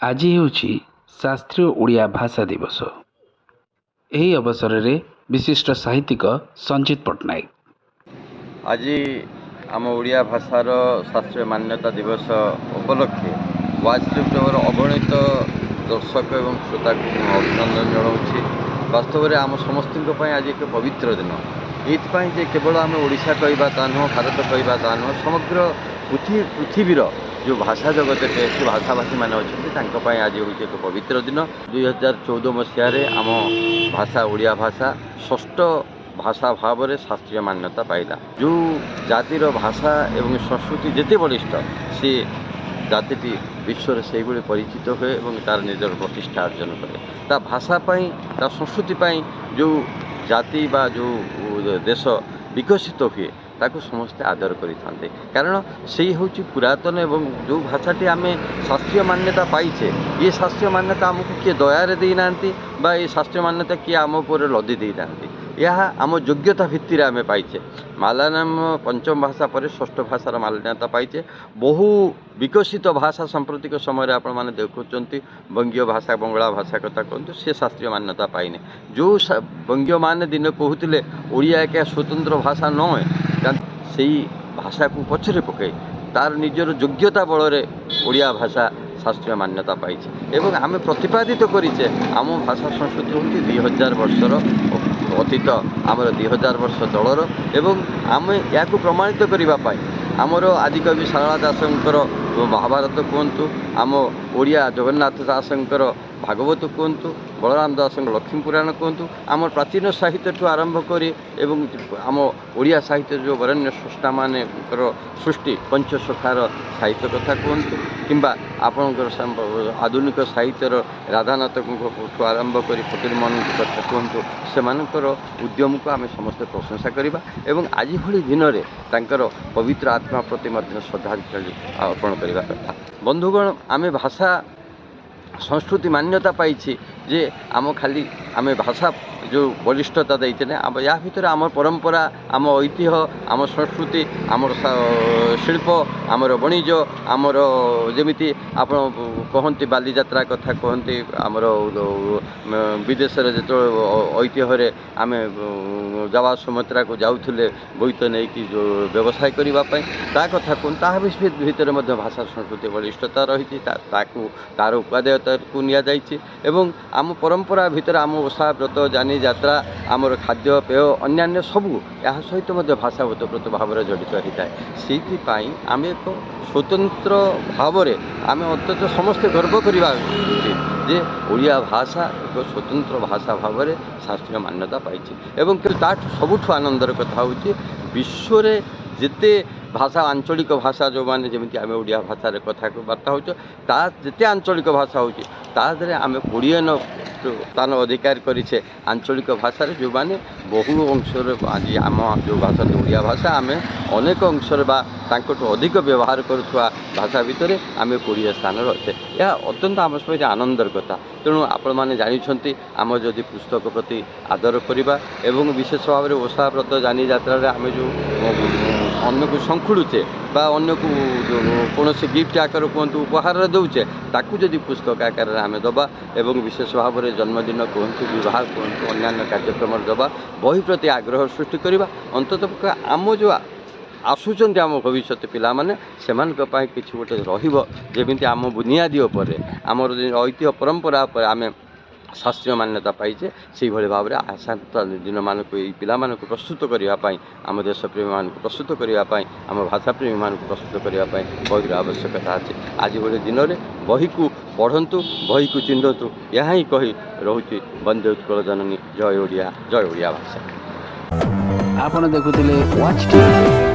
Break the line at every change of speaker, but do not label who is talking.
ଆଜି ହେଉଛି ଶାସ୍ତ୍ରୀୟ ଓଡ଼ିଆ ଭାଷା ଦିବସ। ଏହି ଅବସରରେ ବିଶିଷ୍ଟ ସାହିତ୍ୟିକ ସଞ୍ଜିତ ପଟ୍ଟନାୟକ।
ଆଜି ଆମ ଓଡ଼ିଆ ଭାଷାର ଶାସ୍ତ୍ରୀୟ ମାନ୍ୟତା ଦିବସ ଉପଲକ୍ଷେ ୱାଚ୍ ନ୍ୟୁଜ୍ର ଅଗଣିତ ଦର୍ଶକ ଏବଂ ଶ୍ରୋତାକୁ ମୁଁ ଅଭିନନ୍ଦନ ଜଣାଉଛି। ବାସ୍ତବରେ ଆମ ସମସ୍ତଙ୍କ ପାଇଁ ଆଜି ଏକ ପବିତ୍ର ଦିନ, ଏଇଥିପାଇଁ ଯେ କେବଳ ଆମେ ଓଡ଼ିଶା କହିବା ତା ନୁହଁ, ଭାରତ କହିବା ତା ନୁହଁ, ସମଗ୍ର ପୃଥିବୀର ଯେଉଁ ଭାଷା ଜଗତରେ ଅଛି, ଭାଷାଭାଷୀମାନେ ଅଛନ୍ତି, ତାଙ୍କ ପାଇଁ ଆଜି ହେଉଛି ଏକ ପବିତ୍ର ଦିନ। 2014 ମସିହାରେ ଆମ ଭାଷା, ଓଡ଼ିଆ ଭାଷା, ଷଷ୍ଠ ଭାଷା ଭାବରେ ଶାସ୍ତ୍ରୀୟ ମାନ୍ୟତା ପାଇଲା। ଯେଉଁ ଜାତିର ଭାଷା ଏବଂ ସଂସ୍କୃତି ଯେତେ ବଳିଷ୍ଠ, ସେ ଜାତିଟି ବିଶ୍ୱରେ ସେଇଭଳି ପରିଚିତ ହୁଏ ଏବଂ ତା'ର ନିଜର ପ୍ରତିଷ୍ଠା ଅର୍ଜନ କରେ। ତା ଭାଷା ପାଇଁ, ତା ସଂସ୍କୃତି ପାଇଁ ଯେଉଁ ଜାତି ବା ଯେଉଁ ଦେଶ ବିକଶିତ ହୁଏ, ତାକୁ ସମସ୍ତେ ଆଦର କରିଥାନ୍ତି, କାରଣ ସେଇ ହେଉଛି ପୁରାତନ। ଏବଂ ଯେଉଁ ଭାଷାଟି ଆମେ ଶାସ୍ତ୍ରୀୟ ମାନ୍ୟତା ପାଇଛେ, ଏ ଶାସ୍ତ୍ରୀୟ ମାନ୍ୟତା ଆମକୁ କିଏ ଦୟାରେ ଦେଇନାହାନ୍ତି ବା ଏ ଶାସ୍ତ୍ରୀୟ ମାନ୍ୟତା କିଏ ଆମ ଉପରେ ଲଦି ଦେଇନାହାନ୍ତି। ଏହା ଆମ ଯୋଗ୍ୟତା ଭିତ୍ତିରେ ଆମେ ପାଇଛେ। ମାଲାୟାଲମ ପଞ୍ଚମ ଭାଷା ପରେ ଷଷ୍ଠ ଭାଷାର ମାନ୍ୟତା ପାଇଛେ। ବହୁ ବିକଶିତ ଭାଷା ସାମ୍ପ୍ରତିକ ସମୟରେ ଆପଣମାନେ ଦେଖୁଛନ୍ତି, ବଙ୍ଗୀୟ ଭାଷା, ବଙ୍ଗଳା ଭାଷା କଥା କୁହନ୍ତୁ, ସେ ଶାସ୍ତ୍ରୀୟ ମାନ୍ୟତା ପାଇନି। ଯେଉଁ ବଙ୍ଗୀୟମାନେ ଦିନେ କହୁଥିଲେ ଓଡ଼ିଆ ଏକ ସ୍ୱତନ୍ତ୍ର ଭାଷା ନୁହେଁ, ସେଇ ଭାଷାକୁ ପଛରେ ପକାଇ ତାର ନିଜର ଯୋଗ୍ୟତା ବଳରେ ଓଡ଼ିଆ ଭାଷା ଶାସ୍ତ୍ରୀୟ ମାନ୍ୟତା ପାଇଛି। ଏବଂ ଆମେ ପ୍ରତିପାଦିତ କରିଛେ, ଆମ ଭାଷା ସଂସ୍କୃତି ହେଉଛି 2000 ବର୍ଷର ଅତୀତ, ଆମର 2000 ବର୍ଷ ତଳର। ଏବଂ ଆମେ ଏହାକୁ ପ୍ରମାଣିତ କରିବା ପାଇଁ ଆମର ଆଦିକବି ସାରଳା ଦାସଙ୍କର ମହାଭାରତ କୁହନ୍ତୁ, ଆମ ଓଡ଼ିଆ ଜଗନ୍ନାଥ ଦାସଙ୍କର ଭାଗବତ କୁହନ୍ତୁ, ବଳରାମ ଦାସଙ୍କ ଲକ୍ଷ୍ମୀ ପୁରାଣ କୁହନ୍ତୁ, ଆମ ପ୍ରାଚୀନ ସାହିତ୍ୟଠୁ ଆରମ୍ଭ କରି ଏବଂ ଆମ ଓଡ଼ିଆ ସାହିତ୍ୟ ଯେଉଁ ବରେଣ୍ୟ ସ୍ରଷ୍ଟାମାନଙ୍କର ସୃଷ୍ଟି ପଞ୍ଚସଖାର ସାହିତ୍ୟ କଥା କୁହନ୍ତୁ, କିମ୍ବା ଆପଣଙ୍କର ଆଧୁନିକ ସାହିତ୍ୟର ରାଧାନାଥଙ୍କଠୁ ଆରମ୍ଭ କରି ଫକୀରମୋହନଙ୍କ କଥା କୁହନ୍ତୁ, ସେମାନଙ୍କର ଉଦ୍ୟମକୁ ଆମେ ସମସ୍ତେ ପ୍ରଶଂସା କରିବା ଏବଂ ଆଜି ଭଳି ଦିନରେ ତାଙ୍କର ପବିତ୍ର ଆତ୍ମା ପ୍ରତି ମଧ୍ୟ ଶ୍ରଦ୍ଧାଞ୍ଜଳି ଅର୍ପଣ କରିବା କଥା। ବନ୍ଧୁଗଣ, ଆମେ ଭାଷା ସଂସ୍କୃତି ମାନ୍ୟତା ପାଇଛି ଯେ ଆମ ଖାଲି ଆମେ ଭାଷା ଯେଉଁ ବଳିଷ୍ଠତା ଦେଇଛେ, ଆମ ୟା ଭିତରେ ଆମ ପରମ୍ପରା, ଆମ ଐତିହ୍ୟ, ଆମ ସଂସ୍କୃତି, ଆମର ଶିଳ୍ପ, ଆମର ବଣିଜ, ଆମର ଯେମିତି ଆପଣ କହନ୍ତି ବାଲିଯାତ୍ରା କଥା କୁହନ୍ତି, ଆମର ବିଦେଶରେ ଯେତେବେଳେ ଐତିହ୍ୟରେ ଆମେ ଜାଭା ସୁମାତ୍ରାକୁ ଯାଉଥିଲେ ବୋଇତ ନେଇକି ଯେଉଁ ବ୍ୟବସାୟ କରିବା ପାଇଁ, ତା କଥା କୁହନ୍ତୁ, ତାହା ଭିତରେ ମଧ୍ୟ ଭାଷା ସଂସ୍କୃତି ବଳିଷ୍ଠତା ରହିଛି। ତାକୁ ତାର ଉପାଦେୟତାକୁ ନିଆଯାଇଛି। ଏବଂ ଆମ ପରମ୍ପରା ଭିତରେ ଆମ ଓଷା ବ୍ରତ, ଯାନି ଯାତ୍ରା, ଆମର ଖାଦ୍ୟପେୟ, ଅନ୍ୟାନ୍ୟ ସବୁ ଏହା ସହିତ ମଧ୍ୟ ଭାଷା ଓତପ୍ରୋତ ଭାବରେ ଜଡ଼ିତ ହୋଇଥାଏ। ସେଇଥିପାଇଁ ଆମେ ଏକ ସ୍ୱତନ୍ତ୍ର ଭାବରେ ଆମେ ଅନ୍ତତଃ ସମସ୍ତେ ଗର୍ବ କରିବା ଉଚିତ ଯେ ଓଡ଼ିଆ ଭାଷା ଏକ ସ୍ୱତନ୍ତ୍ର ଭାଷା ଭାବରେ ଶାସ୍ତ୍ରୀୟ ମାନ୍ୟତା ପାଇଛି। ଏବଂ କିନ୍ତୁ ତାଠୁ ସବୁଠୁ ଆନନ୍ଦର କଥା ହେଉଛି, ବିଶ୍ୱରେ ଯେତେ ଭାଷା, ଆଞ୍ଚଳିକ ଭାଷା ଯେଉଁମାନେ, ଯେମିତି ଆମେ ଓଡ଼ିଆ ଭାଷାରେ କଥାବାର୍ତ୍ତା ହେଉଛୁ, ତା ଯେତେ ଆଞ୍ଚଳିକ ଭାଷା ହେଉଛି, ତା ଦେହରେ ଆମେ 20 ସ୍ଥାନ ଅଧିକାର କରିଛେ ଆଞ୍ଚଳିକ ଭାଷାରେ, ଯେଉଁମାନେ ବହୁ ଅଂଶରେ ଆଜି ଆମ ଯେଉଁ ଭାଷା ଓଡ଼ିଆ ଭାଷା, ଆମେ ଅନେକ ଅଂଶରେ ବା ତାଙ୍କଠୁ ଅଧିକ ବ୍ୟବହାର କରୁଥିବା ଭାଷା ଭିତରେ ଆମେ 20 ସ୍ଥାନରେ ଅଛେ। ଏହା ଅତ୍ୟନ୍ତ ଆମ ସହିତ ଆନନ୍ଦର କଥା। ତେଣୁ ଆପଣମାନେ ଜାଣିଛନ୍ତି, ଆମ ଯଦି ପୁସ୍ତକ ପ୍ରତି ଆଦର କରିବା ଏବଂ ବିଶେଷ ଭାବରେ ଓଷା ବ୍ରତ ଯାନି ଯାତ୍ରାରେ ଆମେ ଯେଉଁ ଅନ୍ୟକୁ ଶଙ୍ଖୁଳୁଛେ ବା ଅନ୍ୟକୁ କୌଣସି ଗିଫ୍ଟ ଆକାର କୁହନ୍ତୁ, ଉପହାରରେ ଦେଉଛେ, ତାକୁ ଯଦି ପୁସ୍ତକ ଆକାରରେ ଆମେ ଦେବା ଏବଂ ବିଶେଷ ଭାବରେ ଜନ୍ମଦିନ କୁହନ୍ତୁ, ବିବାହ କୁହନ୍ତୁ, ଅନ୍ୟାନ୍ୟ କାର୍ଯ୍ୟକ୍ରମରେ ଦେବା, ବହି ପ୍ରତି ଆଗ୍ରହ ସୃଷ୍ଟି କରିବା, ଅନ୍ତତଃ ଆମ ଯେଉଁ ଆସୁଛନ୍ତି ଆମ ଭବିଷ୍ୟତ ପିଲାମାନେ, ସେମାନଙ୍କ ପାଇଁ କିଛି ଗୋଟେ ରହିବ। ଯେମିତି ଆମ ବୁନିଆଦି ଉପରେ, ଆମର ଐତିହ୍ୟ ପରମ୍ପରା ଉପରେ ଆମେ ଶାସ୍ତ୍ରୀୟ ମାନ୍ୟତା ପାଇଛେ, ସେଇଭଳି ଭାବରେ ଆସନ୍ତା ଦିନମାନଙ୍କୁ ଏଇ ପିଲାମାନଙ୍କୁ ପ୍ରସ୍ତୁତ କରିବା ପାଇଁ, ଆମ ଦେଶପ୍ରେମୀମାନଙ୍କୁ ପ୍ରସ୍ତୁତ କରିବା ପାଇଁ, ଆମ ଭାଷାପ୍ରେମୀମାନଙ୍କୁ ପ୍ରସ୍ତୁତ କରିବା ପାଇଁ ବହିର ଆବଶ୍ୟକତା ଅଛି। ଆଜି ଭଳି ଦିନରେ ବହିକୁ ପଢ଼ନ୍ତୁ, ବହିକୁ ଚିହ୍ନନ୍ତୁ, ଏହା ହିଁ କହି ରହୁଛି। ବନ୍ଦେ ଉତ୍କଳ ଜନନୀ, ଜୟ ଓଡ଼ିଆ, ଜୟ ଓଡ଼ିଆ ଭାଷା।
ଆପଣ ଦେଖୁଥିଲେ ୱାଚ୍ ଟିଭି।